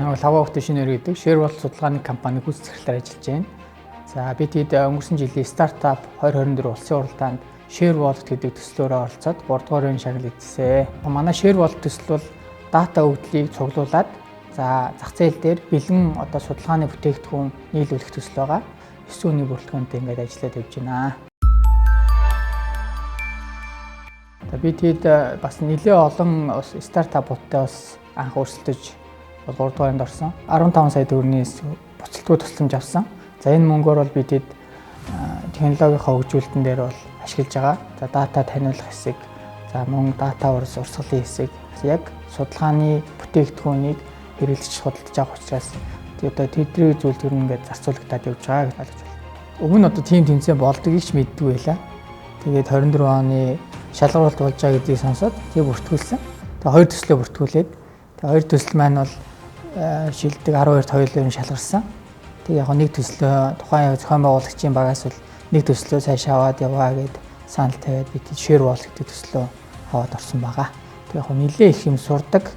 Намайг Лхагва Хөтөшинөр гэдэг ShareWorld судалгааны компани гүйцэтгэх захирлаар ажиллаж байна. За би тэд өнгөрсөн жилийн стартап 2024 улсын уралдаанд ShareWorld гэдэг төслөөрөө оролцоод 3 дугаар үеийн шагнал эзэлсэн. Манай ShareWorld төсөл бол дата өгдлийг цуглуулад за зах зээл дээр бэлэн одоо судалгааны бүтээгдэхүүн нийлүүлэх төсөл байгаа. 9 үний бүрэлдэхүүнтэй ингээд ажиллаад явж байна. За би тэд бас нэлээ олон стартапуудтай бас анх өрсөлдөж бол 3 дугаар энд орсон. 15 сая төгрөгийн буцалтгүй тусламж авсан. За энэ мөнгөөр бол би тэд технологийн хөгжүүлэлтэн дээр бол ашиглаж байгаа. За дата таниулах хэсэг, за мөн дата урсгалын хэсэг яг судалгааны бүтээгдэхүүнийг хэрэглэгч худалдаж авах учраас одоо тэдний зүйл төр ингээд зарцуулагдаад явж байгаа гэж ойлгож байна. Өмнө нь одоо тийм тэмцээн болдгийг ч мэддэггүй байлаа. Тэгээд 24 оны шалгаруулалт болж байгаа гэдгийг сонсоод тэг бүртгүүлсэн. Тэгээд хоёр төслөө бүртгүүлээд тэгээд хоёр төсөл маань бол шилдэг 12-т хоёулын шалгарсан. Тэг яг нэг төслөө тухайн зохион байгуулагчийн багаас бол нэг төслөө цааш аваад яваа гэд санал тавиад би ShareWorld гэдэг төслөө аваад орсон байгаа. Тэг яг нэлээ их юм сурдаг.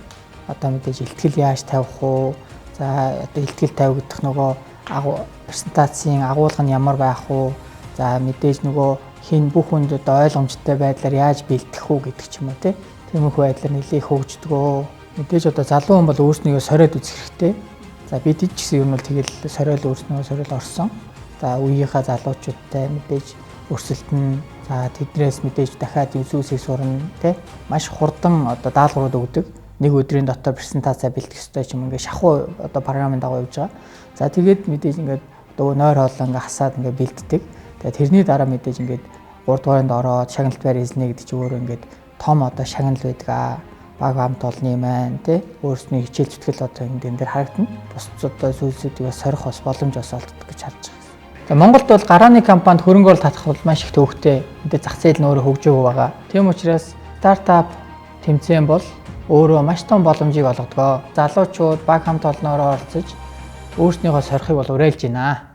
Одоо мэдээж илтгэл яаж тавих уу? За одоо илтгэл тавигдах нөгөө презентацийн агуулга нь ямар байх уу? За мэдээж нөгөө хин бүх хүнд одоо ойлгомжтой байдлаар яаж бэлтгэх үү гэдэг ч юм уу тий. Тиймэрхүү байдлаар нэлээ их хөгждгөө. Мэдээж одоо залуу хүн бол өөрснийгөө сориод үзэх хэрэгтэй. За бид ч гэсэн ер нь бол тэгэл сориол өөрснийгөө сориол орсон. За үеийнхээ залуучуудтай мэдээж өрсөлдөн. За тэднээс мэдээж дахиад зүйлсийг сурна тий. Маш хурдан одоо даалгаврууд өгдөг. Нэг өдрийн дотор презентаци бэлтгэх ёстой ч юм ингээ шахуу одоо програмын дагуу явж байгаа. За тэгээд мэдээж ингээд одоо нойр хоолоо ингээ хасаад ингээ бэлддэг. Тэгээд тэрний дараа мэдээж ингээд 3 дугаанд ороод шагналт байр эзнэ гэдэг чи өөрөө ингээд том одоо шагнал байдаг аа. Баг хамт олны маань тий өөрсний хичээл зүтгэл одоо энэ дээр харагдана. Бус одоо зүйлсүүдийг бас сорих бас боломж бас олддог гэж харж байгаа. За Монголд бол гарааны компанид хөрөнгө оруулалт татах бол маш их төвөгтэй. Мэдээ зах зээл нь өөрөө хөгжөөгүй байгаа. Тийм учраас стартап тэмцээн бол өөрөө маш том боломжийг олгодог. Залуучууд баг хамт олноороо оролцож өөрснийгөө сорихыг бол уриалж байна.